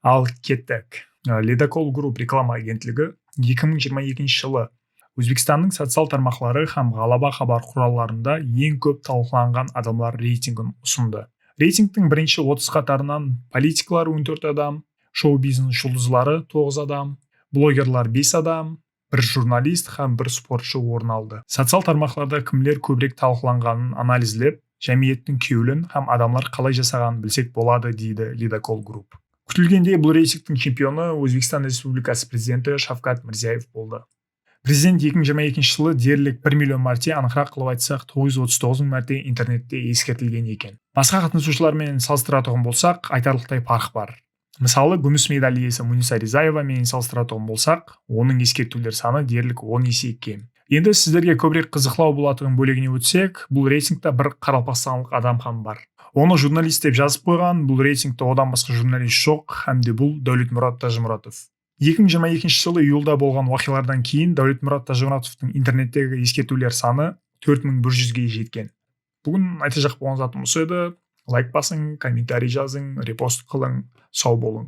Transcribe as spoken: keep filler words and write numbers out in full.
Al kettik. Ledokol Group reklama agentligi eki mıń jigirma ekinshi jılı Ózbekstannıń social tarmaqları hám ǵalaba xabar qurallarında eń kóp talqılanǵan adamlar reytingin usındı. Reytingtiń birinshi otız qatarınan politikalar on tórt adam, shou-biznes juldızları toǵız adam, blogerlar bes adam, bir jurnalist hám bir sportshı orın aldı. Social tarmaqlarda kimler kóbirek talqılanǵanın analizlep, jámiyettiń kewlin hám adamlar qalay jasaǵanın bilsek boladı, deydi Ledokol Group. Kútilgendey, bul reytingtiń chempionı Ózbekstan Respublikası Prezidenti Shavkat Mirziyoev boldı. Prezident eki mıń jigirma ekinshi jılı derlik bir million márte, anıqıraq qılıp aytsaq, toǵız júz otız toǵız mıń márte internette eskertilgen eken. Basqa qatnasıwshılar menen salıstıratuǵın bolsaq, aytarlıqtay parıq bar. Mısalı, gúmis medal iyesi Munisa Rizaeva menen salıstıratuǵın bolsaq, onıń eskertiwler sanı derlik on ese kem. Endi sizlerge kóbirek qızıqlaw bolatuǵın bólegine ótsek, bul reytingte bir qaraqalpaqstanlıq adam hám bar. Onı jurnalist dep jazıp qoyǵan, bul reytingte odan basqa jurnalist joq hám de bul Dáwletmurat Tajmuratov. Eki mıń jigirma ekinshi jılı iyulda bolǵan waqıyalardan keyin Dáwletmurat Tajmuratovtıń internettegi eskertiwler sanı tórt mıń bir júzge jetken. Búgin aytajaq bolǵan zatım usı edi. Layk basıń, kommentariy jazıń, repost qılıń. Saw bolıń.